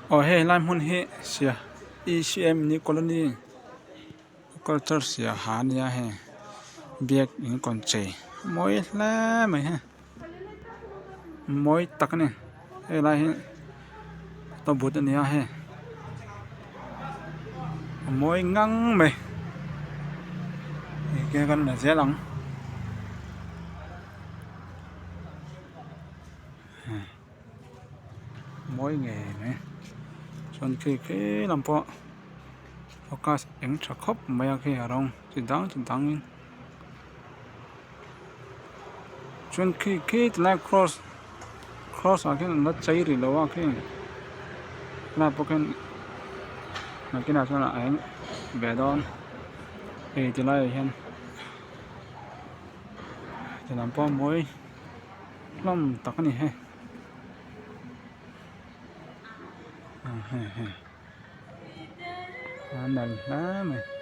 Aw hei lai hmun hi sia E C M ni colony culture siaha a nia hei biak in kawn chei mawi hle mai hei mawi tak a ni helai hi tawbut a ni a hei a mawi ngang mai enge kan la zel ang. Mawi ngei mai chuan khi khi lam pawh focus eng tha khawp mai a khi a rawng chi dang chi dang in chuan khi khi tilai cross cross ah khian an la chei rih lo a khi helaiah pawh khian nakinah chuan a eng ve dawn hei tilaiah hian ti lam pawh a mawi. Hlawm tak a ni hei a nalh hle mai.